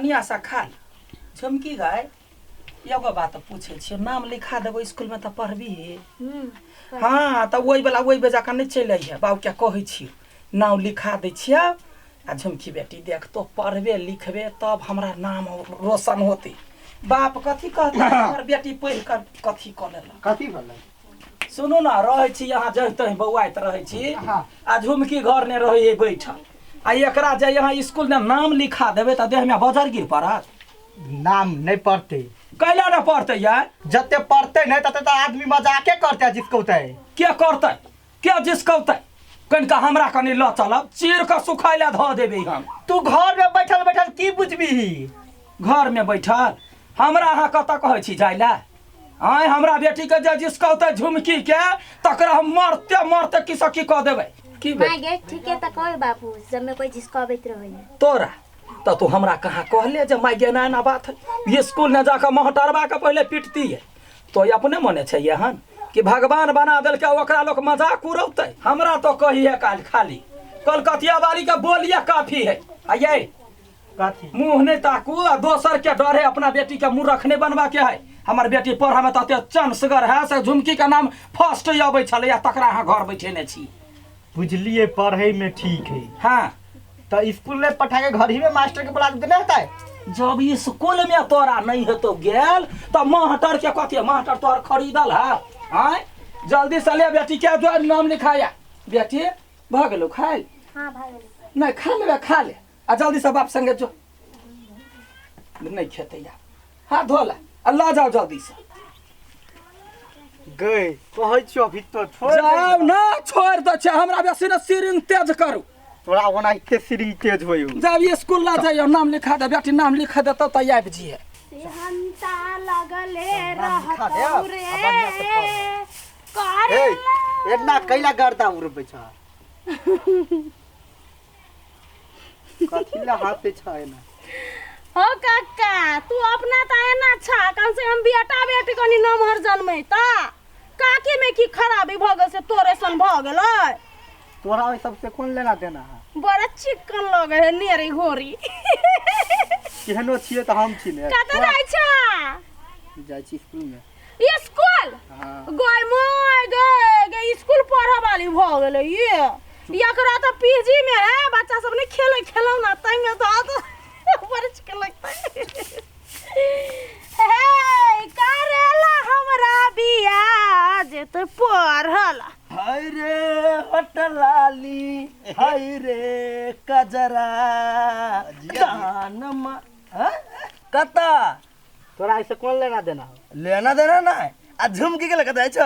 बढ़िया से खा ले। झुमकी गाय, एगो बात पूछै छियौ, नाम लिखा देबो स्कूलमे तऽ पढ़बही? हँ, तऽ ओहि वला ओहि बेजा कऽ नहि चलि अइहे। बाबूके कहै छियौ, नाम लिखा दै छियौ। आ झुमकी बेटी, देख, तो पढ़बे लिखबे तब हमरा नाम रोशन होतै। बाप कथी कहतै, हमर बेटी पढ़ि कऽ कथी कऽ लेलक? कथी भेलै? सुनू ने, रहै छी यहाँ जहितहि बौआइत रहै छी। आ झुमकी घर ने रहै है बैठल। आ एकरा जे यहाँ स्कूल में नाम लिखा देबै तऽ देह में बजर गिर पड़त। नाम नहि पढ़तै। कैला ने पढ़तै यार? जते पढ़तै नहि तते तऽ आदमी मजाके करतै, जिसकौतै। के करतै, के जिसकौतै? कनिका हमरा कनि लऽ चलब, चीर कऽ सुखाय लए धऽ देबै हम। तू घर में बैठल बैठल की बुझबीही? घर में बैठल हमरा अहाँ कतऽ कहै छी जाय लए? आँय, हमरा बेटीके जे जिसकौतै झुमकी के, तकरा हम मरते मरते की से की कऽ देबै। की माय बेटी? गे, ठीके तऽ कहै बाबू, जबमे कोइ झिसकबैत रहै। तोरा तऽ तू हमरा कहाँ कहले जे माय गे एना एना बात है। स्कूल ने जाकऽ महटरबा के पहिले पिटती है तो अपने मने छै एहन कि भगवान बना देलकै, ओकरा लोक मजाक उड़ौतै। हमरा तो कही है काल्हि खाली कलकतिया वाली के बोलिए काफी है। आ ये कथी? मुँह नहीं ताकू। आ दोसर के डर है, अपना बेटी के मुँह रखने बनवा के है। हमर बेटी पढ़े में तते चंसगर है से झुमकी के नाम फर्स्ट अबै छलै, आ तकरा अहाँ घर बैठेने छी। बुझलिए, पढ़े में ठीक है। हाँ। तो स्कूल में पठा के घर ही में मास्टर के बुला देने होता है। जब स्कूल में तोरा नहीं हेतो गेल तऽ मास्टर के कथी? मास्टर तोहर खरीदल है? आँय, जल्दी से ले बेटी के, जो नाम लिखाया। बेटी, भऽ गेलौ खाइल? हाँ, भऽ गेलै। नहि खा लेबे, खा ले आ जल्दी से बाप संगे जो। नहीं खेते यार, हाथ धो ले आ लऽ जाओ जल्दी से। गए कहै छियो, अभी तो छोड़। जाओ ना, छोड़ दे छै। हमरा बेसी ने सिरिंग तेज करू। तोरा ओनाहिते सिरिंग तेज होय। जब स्कूल ला जाइयो, नाम लिखा दे बेटी, नाम लिखा देतौ तऽ आबि जिहे। सेहनता लगले नाम लिखा दे, रहतौ आ रे बढ़िया से पढ़। करे। ए, एना कैला गर्दा उड़बै छ? कथी ला हाथ छै एना? हो काका, तू अपना तऽ एना छा, कम से कम बेटा बेटी कनि नमहर जनमै ता काकी में की खराबी भऽ गेल से तोरे सन भऽ गेलै? तोरा ओहि सबसे कोन लेना देना है? बड़ा चिकन लगे है नेरी घोरी। केहनो छियै तऽ हम छी ने। कतऽ जाइ छा? जाइ छी स्कूल में। स्कूल? हाँ। गय my गे गे, स्कूल पढ़ऽ वाली भऽ गेलै ये। एकरा तऽ पीजी में है बच्चा सब नहीं खेले खेलौना तै में तो बड़ चिकन लगतै। हे करेला हमरा बिया जे तो पढ़ल। हाय रे होटलाली, हाय रे कजरा दान मा। हाँ? कता? तोरा ऐसे कोन लेना देना हो? लेना देना ना। आ झुमकी के लगा छ?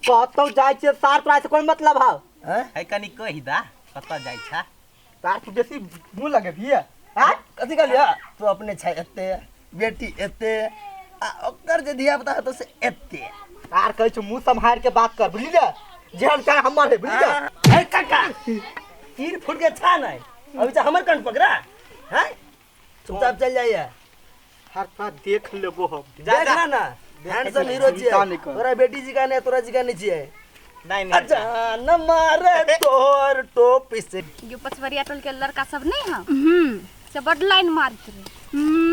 कतौ जाइ छियै सार, तोरा से कोन मतलब हौ? हाँ? है, कनी कहि दा कतऽ जाइ छा। सार, तू बेसी मुँह लगे भी है? हाँ? कथी कहलियै? तू अपने छै एते, बेटी एते, आ ओकर जे धिया पुता हेतौ से एते। आर कहै छौ, मुँह सम्हार के बात कर, बुझली ने? जेहन कान हमर है, बुझली ने? है काका, तीर फुट के छा नहीं अभी तो हमर कंठ पकड़ा है। चुपचाप चल जाइए। हर थोड़ा देख लेबो हम। देख ना ना, हैंडसम हीरो चिंता नहीं छियै। कर। तोरा बेटी जी का नहीं, तोरा जी का नहीं छियै। नहीं नहीं। अजान मारे तोर टोपी से। जो पछवरिया टोल के लड़का सब नहीं है से बड लाइन मारत रहे।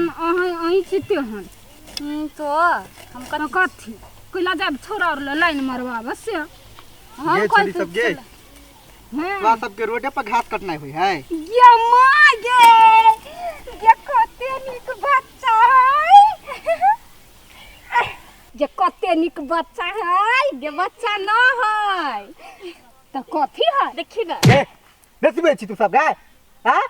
अहाँ अहीं छी तेहन। तो हम कथी कथी कैला जाब छोरा और लाइन मरवा से हम गे कथी छोरी सब गे। हाँ। तोरा सबके रोडे पर घास कटनाइ होइ है? ये माँ गे, ये कते नीक बच्चा है, जे कते नीक बच्चा है। ये बच्चा न है तऽ कथी है? देखी ना। गे, बेसी बेसी तू सब गे। हाँ,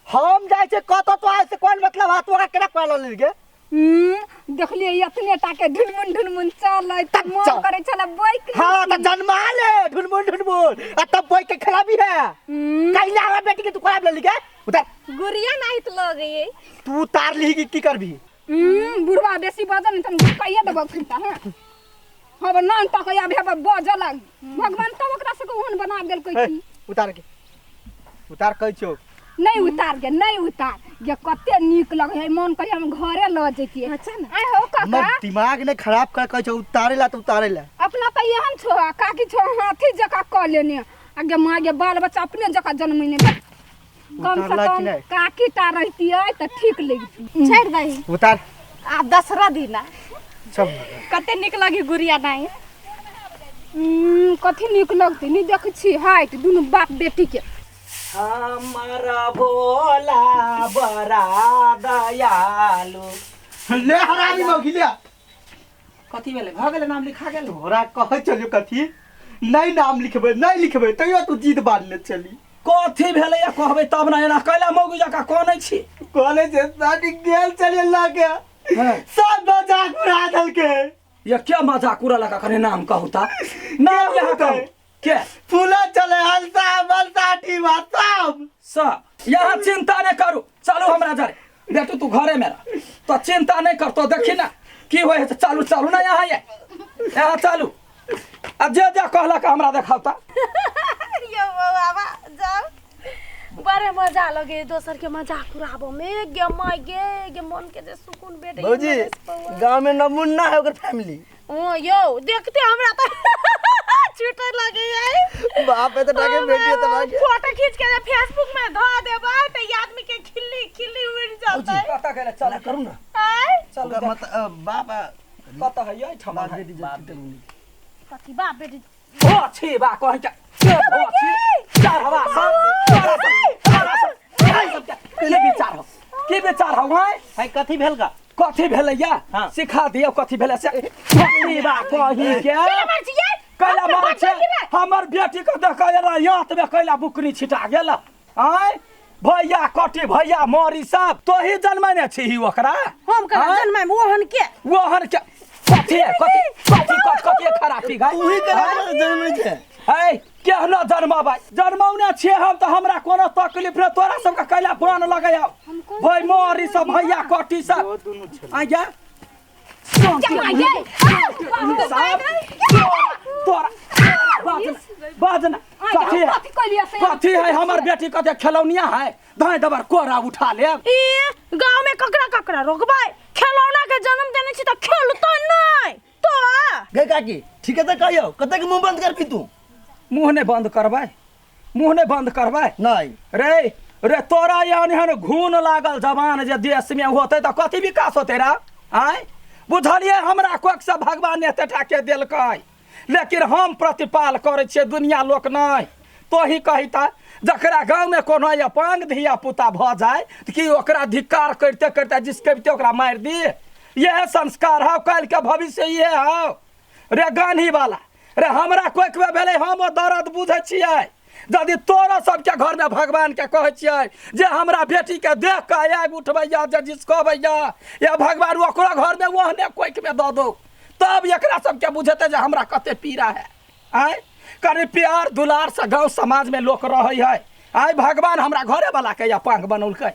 हम जाइ छै कतौ, तो से कोन मतलब है? तोरा केना कोन लऽ गे? देखलियै एतने टा के ढुनमुन ढुनमुन चलै तऽ मोन चल। करै छलै बैक। हाँ, तऽ जन्मा ले ढुनमुन ढुनमुन आ तब बोई के खिलाबी है। कैला हमरा बेटी के तू खराब ले ली गे? उतार। गुड़िया नहीं तो लग गई। तू उतार ली कि की करबी? बुढ़वा बेसी बजल नहीं तऽ हम कहिए देबौ फिरता। हाँ हब नान तक आब हेब बजऽ लाग। भगवान तब ओकरा सबके ओहन बना देलकै। हे, की उतार के उतार कहै छियौ। नहीं उतार गे, नहीं उतार गे। कते नीक लगे है, मन करिए हम घरे लऽ जैतियै। अच्छा ना। आइ हो काका। हमर दिमाग ने खराब कर, कहै छौ उतारे ला तऽ उतारे ला। अपना तऽ एहन छौ आ काकी छौ हाथी जकाँ कऽ लेने। आ गे माँ गे, बाल बच्चा अपने जकाँ जनमैने बे। कम से उतारला कि कम नहि? काकी टा रहतियै तऽ ठीक लगितै। छोड़ि दही। उतार। आब दसरा दिना सब कते नीक लगी गुड़िया नहीं। कथी नीक लगतै? नहि देखै छी हाइट दुनू बाप बेटी के। हमर भोला बड़ा दयालु। ले हरामी मौगी ले। कथी भेलै? भऽ गेलै, नाम लिखा गेल। तोरा कहै चलियो कथी नहीं नाम लिखबै नहीं लिखबै तैयो तू जीत बांधले चली। कथी भेलै या कहबै तब ने, एना कैला मौगी जकाँ कनै छी? कॉलेज शादी गेल चलिए लगे सब मजाक उड़ा देलके। ये क्या मजाक उड़ेलक? कने नाम कहू ता, नाम यहाँ कहू के फूला चले हलसा बलसा टीवा सब सब। यहाँ चिंता नहीं करू, चलू हमरा जरे बेटू, तू घरे में रह तो चिंता नहीं कर। तो देखी ना की होइ है, चालू चालू ना यहाँ ये यहाँ चालू। आ जे जे कहलक हमरा देखाउ ता। यो बाबा जाओ, बड़े मजा लगे दोसर के मजाक उड़ाबो में। गे my गे गे मन के जे सुकून भेटे। भौजी गांव में नमूना है ओकर फैमिली। ओ यो देखते हमरा त छूटे लगे है। बाप है तो डाके बेटी है तो डाके। फोटो खींच के फेसबुक में धो देबै त ई आदमी के खिल्ली खिल्ली उड़ जतै। कत गेलै? चल करू ना, आय चल मत बाप कत है? यही ठमा है। कथी बाप बेटी ओ छी बा कहि के ओ छी चार हवा सब तोरा सब तोरा सब तोरा सब के विचार हो, की विचार हो? हैं है कथी भेल का? कथी भेलै या? हाँ। सिखा दियौ कथी भेलै से। कथी बा कहि के मार छियै? कैला मारै छै हमर बेटी के? देख एना यात में कैला बुकनी छिटा गेल। आय भैया कटी भैया मरी सब तोही जन्मने छिही ओकरा। हम कहाँ आँय? जन्माइम ओहन के? ओहन के कथी है? कथी कथी कथी कथी खराबी गाय तू ही करा जन्म छै। है केहनो जन्मबै जन्मौने छियै हम तऽ हमरा कोनो तकलीफ नहि। तोरा सबके कैला बान लगै भाई मरी सब भैया कटी सब आज्ञा साहब तोरा बाजना बाजना कथी है? कथी कहलियै से? कथी है हमर बेटी? कथी खेलौनिया है? दाएं दबर कोरा उठा ले। ई गांव में ककरा ककरा रोकबै? खेलौना के जन्म देने छी त खेलतै नहीं तो। गे काकी ठीक है त कहियो कते के मुंह बंद कर पी तू? मुँह नहि बंद करबै, मुँह नहि बंद करबै। नहीं रे रे तोरा एहन एहन घून लागल जवान जे देश में होतै तऽ कथी विकास होतै रा? आँय बुझलियै, हमरा कोख से भगवान एते टाके देलकै, लेकिन हम प्रतिपाल करै छियै, दुनिया लोक नहि। तोही कही तऽ जकरा गाँवमे कोनो अपांग धिया पुता भऽ जाय तऽ की ओकरा धिक्कार करिते करिते जिसकबिते ओकरा मारि दी? इएह संस्कार हौ, काल्हिके भविष्य इएह हौ रे गान्ही वाला रे। हमरा कोखमे भेलै, हम ओ दर्द बुझै छियै। यदि तोरा सबके घरमे भगवानके कहै छियै जे हमरा बेटीके देख कऽ आगि उठबैया जे जिसकबैया या भगवान ओकरो घरमे ओहने कोखमे दऽ दौ, तब एकरा सबके बुझेतै जे हमरा कते पीड़ा है। आँय कनि प्यार दुलार से गाँव समाजमे लोक रहै है। आइ भगवान हमरा घरे वालाके अपांग बनौलकै,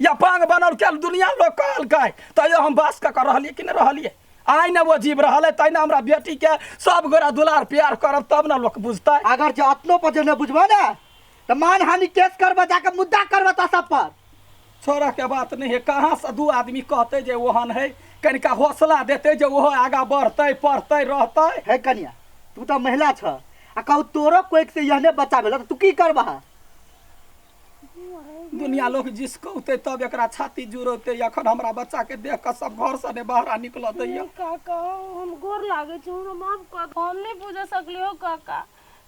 अपांग बनौलकै, दुनिया लोक कहलकै, तैयो हम वास कऽ कऽ रहलियै कि नहि रहलियै? आइ ने ओ जीव रहलै तै ने हमरा बेटीके सब गोरा दुलार प्यार करब तब ने लोक बुझतै। अगर जे अपनो पर जे नहीं बुझबा ना तो मानहानि केस करबा, जाके मुद्दा करबा ता सब पर। छोड़ा के बात नहीं है, कहाँ से दू आदमी कहते जे ओहन है, कनिका हौसला देते जे ओहो आगा बढ़तै पढ़तै रहतै। हे कनिया तू तो महिला छ आ कहू तोरो कोइक से यहने बच्चा भेल त तू की करबा? दुनिया लोग जिसकौते तब एकरा छाती जुड़ौते। अखन हमरा बच्चा के देख कऽ सब घर से ने बाहर निकल दैया। काका हम गोर लागे छी, हमरा माफ कर, हम नहीं बुझ सकली हो काका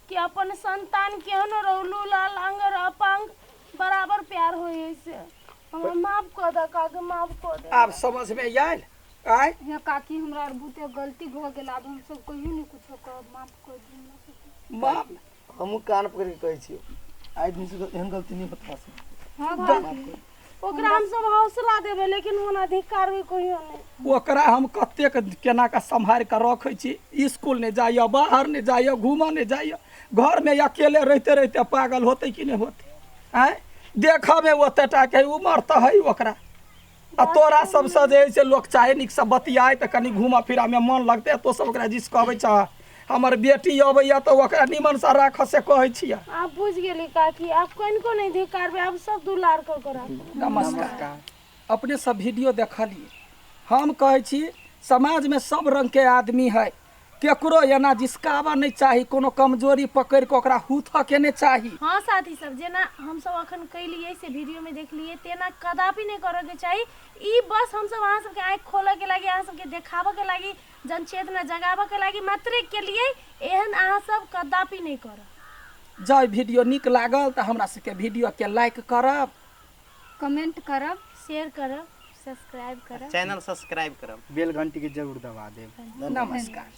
कि अपन संतान केहनो रहू लूला लांगर अपांग बराबर प्यार होई से। हमरा माफ कर दे काका, माफ कर दे। आब समझ में आयल? आय हे काकी हमरा आर बहुते गलती भऽ गेल, आब हम सब कहियो नहि कुछो कहब, माफ कर दियौ हमरा सबके। माफ हमहूँ कान पकड़ के कहै छियौ आइ दिन से एहन गलती नहीं होत से। हाँ काकी ओकरा हम सब हौसला देबै लेकिन ओना धिक्कारबै कहियो नहीं। ओकरा हम कतेक केना कऽ सम्हारि कऽ रखै छी, स्कूल नहि जाइए, बाहर नहि जाइए, घूमऽ नहि जाइए, घरमे अकेले रहिते रहिते पागल होतै कि नहि होतै? आँय देखऽमे ओते टाके उमर तऽ है ओकरा। आ तोरा सबसँ जे है से लोक चाहे नीकसँ बतियाए तऽ कनि घूमऽ फिरऽमे मन लगतै। तो सब ओकरा जिस कहबै छह हमर बेटी अबैया तऽ ओकरा निमनसँ राखऽ से कहै छियै। आब बुझ गेली काकी, आब कनिको नहीं धिक्कारबै, आब सब दुलार कऽ के राखब। नमस्कार। अपने सब वीडियो देखलिए, हम कहै छी समाजमे सब रङ्गके आदमी है, केकरो एना जिसकाबऽ नहि चाही, कोनो कमजोरी पकड़ि कऽ ओकरा हुथऽ के नहि चाही। हाँ साथी सब, जेना हमसब अखन कैलियै से वीडियो में देखलियै, तेना कदापि नहि करऽ के चाही। ई बस हमसब अहाँ सबके आँखि खोलऽ के लागी, अहाँ सबके देखाबऽ के लागी, जनचेतना जगाबऽ के लागी मात्रे केलियै। एहन अहाँ सब कदापि नहि करब। जँ वीडियो नीक लागल तऽ हमरा सबके वीडियोके लाइक करब, कमेंट करब, शेयर करब, सब्सक्राइब करब, चैनल सब्सक्राइब करब, बेल घंटी के जरूर दबा देब। नमस्कार।